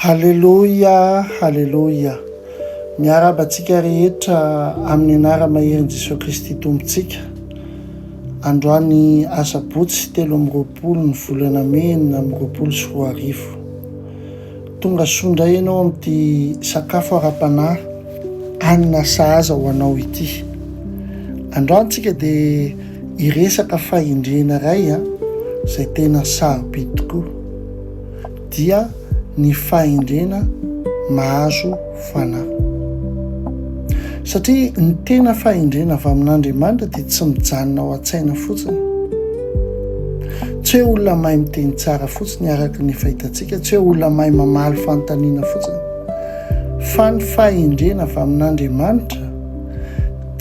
Haleloia, haleloia. Miarahaba antsika rehetra amin'ny anara-maherin'i Jesoa Kristy Tompontsika. Androany asabotsy 23 ny volana mey 2026. Tonga soa indray ianao amin'ity sakafo ara-panahy hanina sahaza ho anao ity. Androany tsika dia hiresaka fahendrena iray izay tena sarobidy tokoa. Dia ny fahendrena mahazo fanahy. Satria ny tena fahendrena avy amin'Andriamanitra dia tsy mijanona ao an-tsaina fotsiny. Tsy hoe olona mahay miteny tsara fotsiny araka ny efa hitantsika, tsy hoe olona mahay mamaly fanontaniana fotsiny. Fa ny fahendrena avy amin'Andriamanitra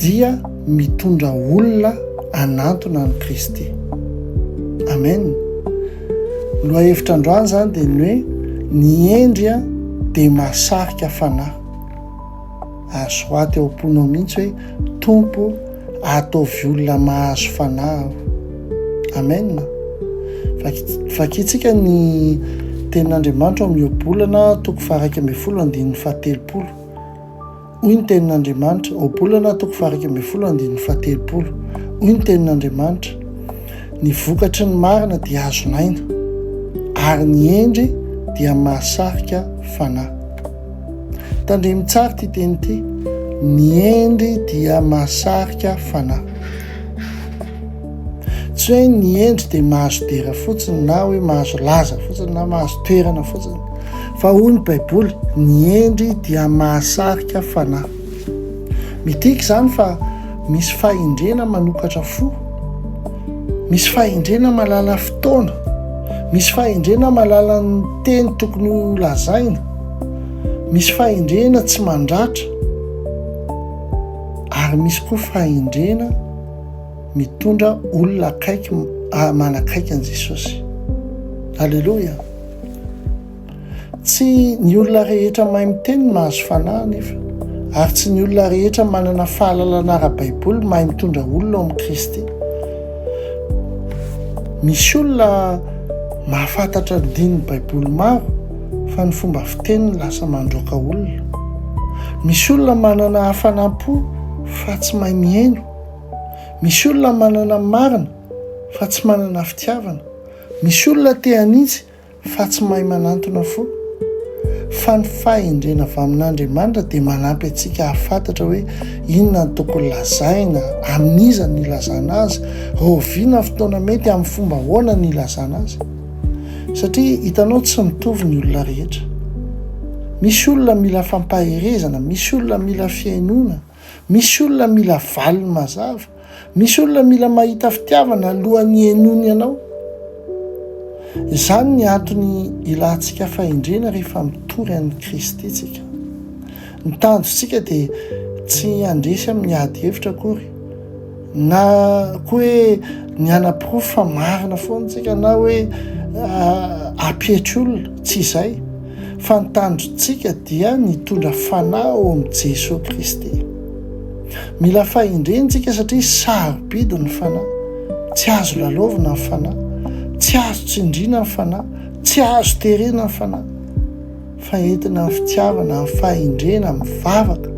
dia mitondra olona hanantona an'i Kristy. Amen. Ny lohahevitra androany izany dia ny hoe ny hendry dia mahasarika fanahy. Ary soraty ao am-ponao mihitsy hoe Tompo ataovy olona mahazo fanahy aho. Amen. Vakintsika ny tenin'Andriamanitra ao amin'ny Ohabolana toko faha-11 andininy faha-30. Hoy ny tenin'Andriamanitra, Ohabolana toko faha-11 andininy faha-30. Hoy ny tenin'Andriamanitra, Ny vokatry ny marina dia azon'aina, ary ny hendry dia mahasarika fanahy. Tandremo tsara ity teny ity, ny hendry dia mahasarika fanahy. Tsy hoe ny hendry dia mahazo dera fotsiny na hoe mahazo laza fotsiny na mahazo toerana fotsiny. Fa hoy ny Baiboly, ny hendry dia mahasarika fanahy. Midika izany fa misy fahendrena manokatra fo, misy fahendrena mahalala fotoana, misy fahendrena mahalala ny teny tokony ho lazaina, misy fahendrena tsy mandratra, ary misy koa fahendrena mitondra olona akaiky manakaiky an'i Jesosy. Aleloia! Tsy ny olona rehetra mahay miteny no mahazo fanahy anefa, ary tsy ny olona rehetra manana fahalalana ara-baiboly mahay mitondra olona ao amin'i Kristy. Misy olona mahafantatra andininy baiboly maro fa ny fomba fiteniny lasa mandroaka olona. Misy olona manana hafanam-po fa tsy mahay mihaino. Misy olona manana marina fa tsy manana fitiavana. Misy olona te hanitsy fa tsy mahay manantona fo. Fa ny fahendrena avy amin'Andriamanitra dia manampy antsika hahafantatra hoe inona no tokony lazaina, amin'iza no ilazana azy, rahoviana ny fotoana mety, amin'ny fomba ahoana no ilazana azy. Satria hitanao tsy mitovy ny olona rehetra. Misy olona mila fampaherezana, misy olona mila fihainoana, Misy olona mila valiny mazava. Misy olona mila mahita fitiavana alohan'ny henoiny anao. Izany ny antony ilantsika fahendrena rehefa mitory an'i Kristy tsika. Ny tanjontsika dia tsy handresy amin'ny ady hevitra akory, na koa hoe ny hanaporofo fa marina foana tsika na hoe hampietry olona, tsy izay. Fa ny tanjontsika dia ny hitondra fanahy ao amin'i Jesoa Kristy. Mila fahendrena isika satria sarobidy ny fanahy. Tsy azo lalaovina ny fanahy. Tsy azo tsindriana ny fanahy. Tsy azo terena ny fanahy. Fa entina amin'ny fitiavana, amin'ny fahendrena, amin'ny vavaka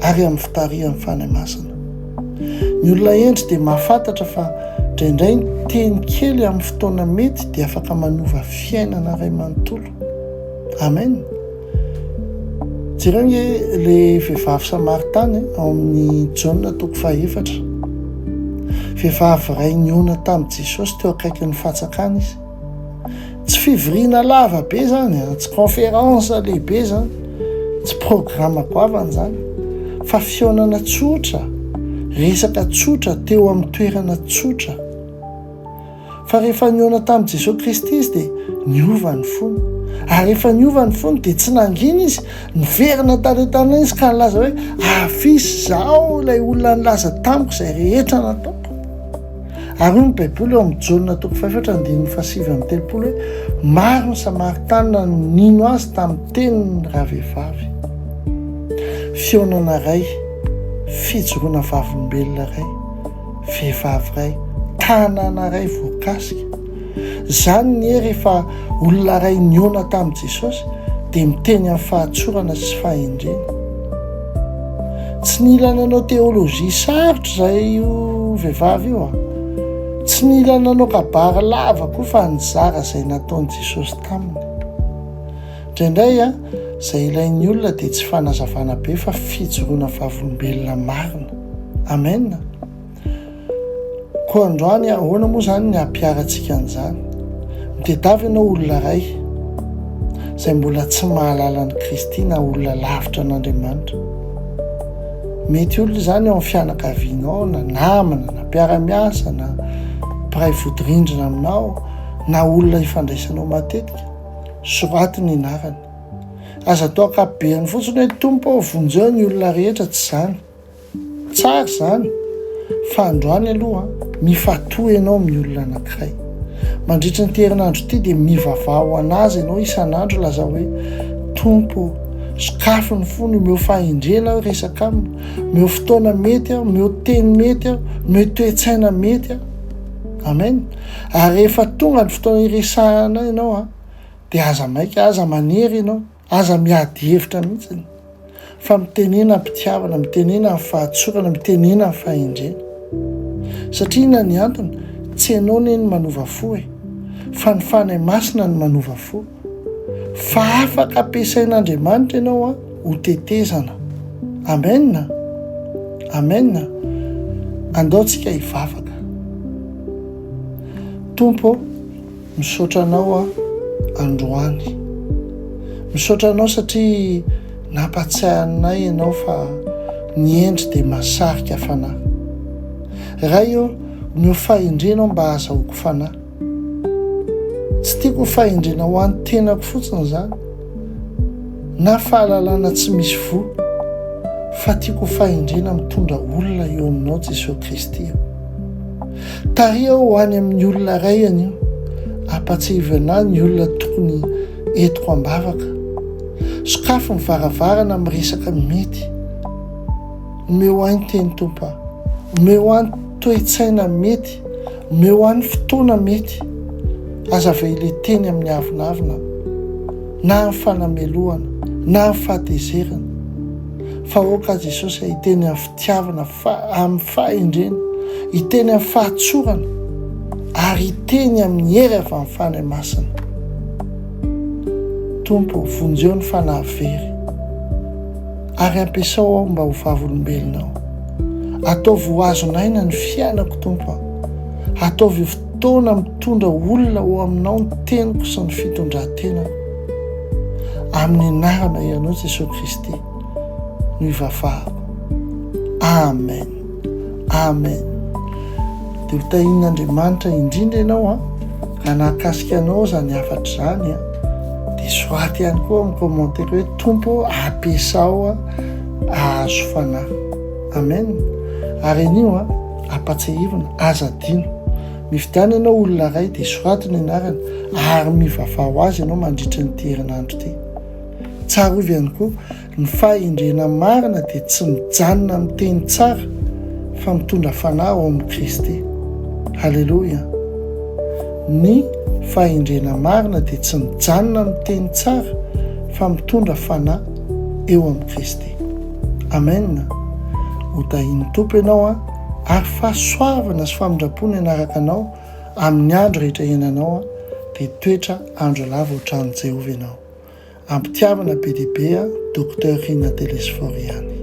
ary amin'ny fitarihan'ny Fanahy Masina. Ny olona hendry dia mahafantatra fa indraindray ny teny kely amin'ny fotoana mety dia afaka manova fiainana iray manontolo. Amen. Jereo nge le vehivavy samaritana ao amin'ny Jaona toko fahaefatra. Vehivavy iray nihaona tamin'i Jesosy teo akaikin'ny fatsakana izy. Tsy fivoriana lava be zany, tsy conférence lehibe zany, tsy programme goavana zany, fa fihaonana tsotra, resaka tsotra teo amin'ny toerana tsotra. Fa rehefa nihaona tamin'i Jesoa Kristy izy dia niova ny fony. Ary rehefa niova ny fony dia tsy nangina izy, niverina tany an-tanàna izy ka nilaza hoe, Avia izao ilay olona nilaza tamiko izay rehetra nataoko. Ary hoy ny Baiboly ao amin'ny Jaona toko fahefatra andininy fahasivy amby telopolo hoe, Maro ny Samaritanina no nino azy tamin'ny teniny ravehivavy. Fihaonana iray, fijoroana vavolombelona iray, vehivavy iray, tanàna iray voakasika. Izany ny hery efa olona iray nihaona tamin'i Jesosy. dia miteny amin'ny fahatsorana sy fahendrena. Tsy nila nanao teolojia sarotra izay io vehivavy io a. Tsy nila nanao kabary lava koa fa nizara izay nataon'i Jesosy taminy. Indraindray a, izay ilain'ny olona dia tsy fanazavana be fa fijoroana vavolombelona marina. Amen. Koa androany ahoana moa izany ny hampiharantsika an'izany? Mitedava ianao olona iray izay mbola tsy mahalala an'i Kristy na olona lavitra an'Andriamanitra. Mety olona izany ao amin'ny fianakavianao na namana na mpiara-miasa na mpiray vodirindrina aminao na olona ifandraisanao matetika. Soraty ny anarany. Aza atao ankapobeany fotsiny hoe Tompo ô vonjeo ny olona rehetra, tsy izany. Tsara izany, fa androany aloha mifatoha ianao amin'ny olona anankiray. Mandritra ity herinandro ity dia mivavaha ho an'azy ianao isan'andro lazao hoe, Tompo ô, sokafy ny fony, omeo fahendrena aho hiresaka aminy, omeo fotoana mety aho, omeo teny mety aho, omeo toe-tsaina mety aho. Amen. Ary rehefa tonga ny fotoana hiresahana ianao dia aza maika, aza manery ianao. Aza miady hevitra mihitsy fa mitenena am-pitiavana, mitenena amin'ny fahatsorana, mitenena amin'ny fahendrena. Satria inona ny antony? Tsy ianao anie no manova fo e, fa ny Fanahy Masina no manova fo. Fa afaka ampiasain'Andriamanitra ianao an, ho tetezana. Amen! Amen! Andao tsika hivavaka. Tompo ô, Misaotra anao aho androany. Misaotra anao satria nampatsiahy anay ianao fa ny hendry dia mahasarika fanahy. Ray ô, omeo fahendrena aho mba hahazahoako fanahy. Tsy tiako ho fahendrena ho an'ny tenako fotsiny izany, na fahalalana tsy misy voa, fa tiako ho fahendrena mitondra olona eo aminao Jesoa Kristy ô. Tariho aho ho any amin'ny olona iray anio, ampatsiahivina ahy ny olona tokony entiko am-bavaka. Sokafy ny varavarana amin'ny resaka mety. Omeo ahy ny teny Tompo a. Omeo ahy ny toe-tsaina mety. Omeo ahy ny fotoana mety. Aza avela hiteny amin'ny avonavona na amin'ny fanamelohana na amin'ny fahatezerana. Fa aoka aho Jesosy hiteny amin'ny fitiavana fa amin'ny fahendrena, hiteny amin'ny fahatsorana, ary hiteny amin'ny hery avy amin'ny Fanahy Masina. Tompo, vonjeo ny fanahy very, ary ampiasao aho mba ho vavolombelonao. Ataovy ho azon'aina ny fiainako, Tompo a. Ataovy ho fotoana mitondra olona ho aminao ny teniko sy ny fitondran-tenako. Amin'ny anarana Ianao Jesosy Kristy. no ivavahako. Amen. Amen. Dia ho tahian'Andriamanitra indrindra ianao an, raha nahakasika anao izany hafatra izany an, dia soraty ihany koa amin'ny commentaire hoe Tompo ampiasao ahazo fanahy. Amen. Ary anio an, ampatsiahivina, aza adino. Mifidiana ianao olona iray dia soraty ny anarany ary mivavaha ho azy ianao mandritra ny ity herinandro ity. Tsarovy ihany koa, ny fahendrena marina dia tsy mijanona amin'ny teny tsara fa mitondra fanahy ao amin'i Kristy. Haleloia! Ny fahendrena marina dia tsy mijanona amin'ny teny tsara fa mitondra fanahy eo amin'i Kristy. Amen! Ho tahian'ny Tompo ianao ary fahasoavana sy famindram-po ny hanaraka anao amin'ny andro rehetra iainanao dia hitoetra andro lava ao tranon'i Jehovah ianao. Ampitiavana be dia be a Docteur Rina Telesphore ihany.